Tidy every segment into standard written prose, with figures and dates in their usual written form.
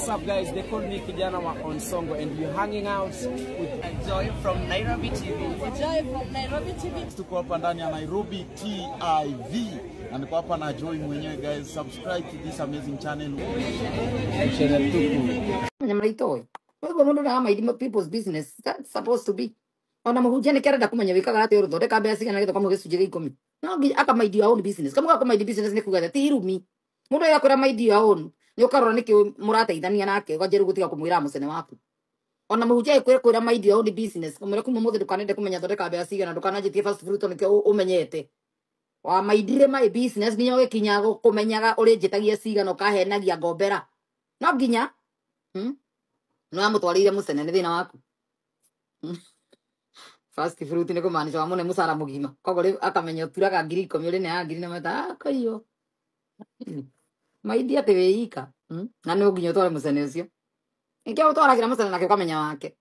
What's up, guys? They call me Kijana wa Onsongo, and we're hanging out with Joy from Nairobi TV. Joy from Nairobi TV. Tuko hapa ndani ya Nairobi TV na niko hapa na Joy mwenyewe guys. Subscribe to this amazing channel. Channel Tuku. Menya maraitoĩ koguo mũndũ ndara people's business. That's supposed to be ona mũhunjia nĩ kĩarenda kũmenya wĩkaga atĩa, ũrũthondeka mbeca cigana nĩgetha ũkamũhe gĩcunjĩ gĩa ikũmi. No nginya aka mind your own business. Kamũga kũ mind business nĩ kuga atĩa? Ti irumi. Mũndũ agakwĩra mind your own, nĩ ũkarora nĩkĩ mũrateithania nake, ũkanjĩrwo gũtiga kũmwĩra mũcene waku. Ona mũhunjia agĩkwĩra kwĩra mind your own business, kũmwĩra kuma ũmũthĩ ndũkanende kũmenya thondeka mbeca cigana, ndũkananjĩtie first fruit nĩkĩo ũmenyete wa maindire my business nginya ũgĩkinya kũmenyaga ũrĩ njĩtagia cigana, ũkahenagia ngombera no nginya No amũtwarĩire mũcene nĩ thĩna waku. First fruit nĩ kũmaanisha wamũne mũcara mũgima, koguo rĩu akamenya ũturaga 10,000 ũrĩ neaga ngiri na meta akaiyo maindi atĩ wĩika. Na no nginya ũtware mũcene ũcio, nĩkĩo ũtwaragĩra mũcene nake ũkamenya wake.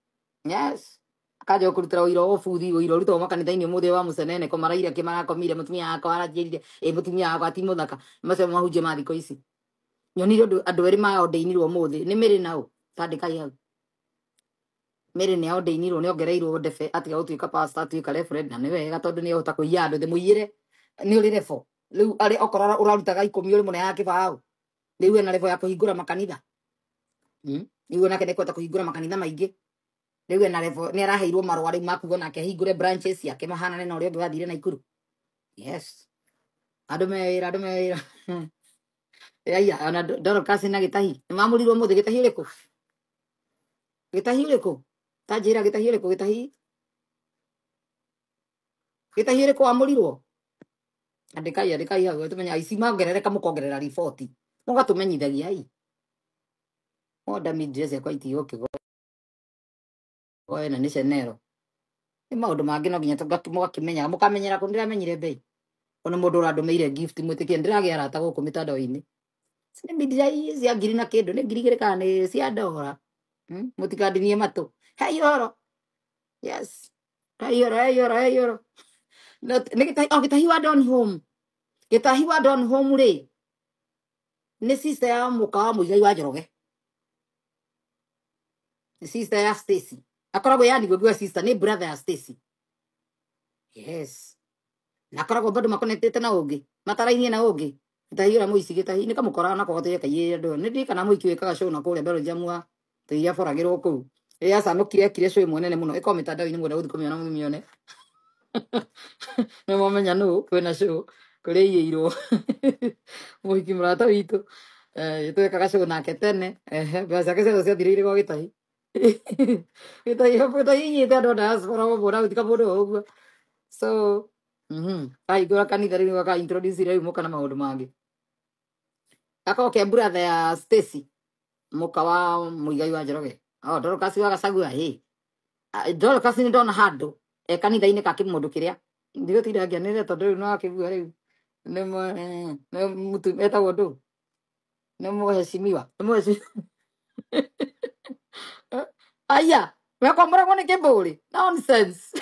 Yes, akanja kũrutĩra ũira wa ũbuthi, ũira ũrutagwo makanitha-inĩ ũmũthĩ wa mũcene nĩko maraire kĩ marakomire mũtumia wakwa aranjĩrire ĩ mũtumia wakwa ti mũthaka. Macio mahunjia ma thikũ ici nyonire ũndũ andũ erĩ maondeinirwo ũmũthĩ nĩ Mary na ũ tandĩkai hau. Mary nĩ aondeinirwo, nĩ ongereirwo ndebe atiga gũtuĩka pastor atuĩka reverend, na nĩ wega tondũ nĩ ahota kũiya andũ thĩ mũiyĩre nĩ ũrĩ level rĩu arĩ okorwo ũrarutaga 10 ũrĩ mũneaga kĩbaũ, rĩu ena level ya kũhingũra makanitha. Rĩu onake nĩ ekũhota kũhingũra makanitha maingĩ. Rĩu ena level, nĩ araheirwo marũa rĩu makuga nake ahingũre branches ciake mahanane na ũrĩa ũngĩ wathire Naikuru. Yes, andũ me wĩra, andũ me wĩra. Aya ona Dorcas na Gĩtahi nĩ mamũrirwo ũmũthĩ. Gĩtahi ũrĩkũ? Gĩtahi ũrĩkũ? Ta njĩra Gĩtahi ũrĩkũ? Gĩtahi, Gĩtahi ũrĩkũ wamũrirwo? Andĩkai, andĩkai hau tũmenye aici mongerereka, mũkongerera riboti mũgatũmenyithagia ai order mi dress yakwa itigwo kĩgoe na nĩ Chanel. Nĩ maũndũ mangĩ no nginya mũgakĩmenyaga mũkamenyera kũ ndĩramenyire bei. Ona mũndũ ũrandũmĩire gift, mwĩtĩkie ndĩragĩa arata gũkũ mĩtandao-inĩ. Nĩ mindia cia ngiri na kĩndũ, nĩ 2,000 kana nĩ cia ndora. Mũtikandinie matũ hei ũhoro. Yes, hei ũhoro, hei ũhoro, hei ũhoro. Nĩ Gĩtahi, oh, Gĩtahi wa Don Home. Gĩtahi wa Don Home rĩ nĩ sister ya mũka wa Mũigai wa Njoroge, nĩ sister ya Stacy, akoragwo yani ngũigua sister nĩ brother ya Stacy. Yes, na akoragwo bado makonetete na ũngĩ matarainie na ũngĩ Gĩtahi ũrĩa mũici. Gĩtahi nĩ kamũkoraga nako gatũire kaiyĩre andũ. Nĩ ndirikana mũiki wĩkaga show na kũrĩa Belgium wa tũiria boragĩrwo kũu rĩrĩa acanũkire ekire show ĩmwe nene mũno ĩkorwo mĩtandao-inĩ, mwenda gũthiĩ kũmĩona mũmĩone nĩ mwamenya nũ kwĩna show kũrĩa iyĩirwo mũhiki mũrata witũ. Twekaga show nake tene. Ehe, mbeca ciake ciothe ciathirĩire gwa Gĩtahi. Gĩtahi, Gĩtahi inyite andũ a diaspora ũguo na gũtika mũndũ o ũguo. So ahingũra kanitha rĩu aka introduce rĩu mũka na maũndũ mangĩ akorwo ke brother ya Stacy, mũka wa Mũigai wa Njoroge. Oh, Dorcas wa Gacagua hĩ. Dorcas nĩ ndona handũ e kanitha-inĩ ka kĩmũndũ kĩrĩa ndigũtinda ngĩanĩrĩra tondũ rĩu no akĩgua rĩu nĩ nĩ mũtu etagwo ndũ, nĩ mũheshimiwa, nĩ mũheshimiwa. Aya mekwamũragwo nĩ kĩmbũrĩ nonsense.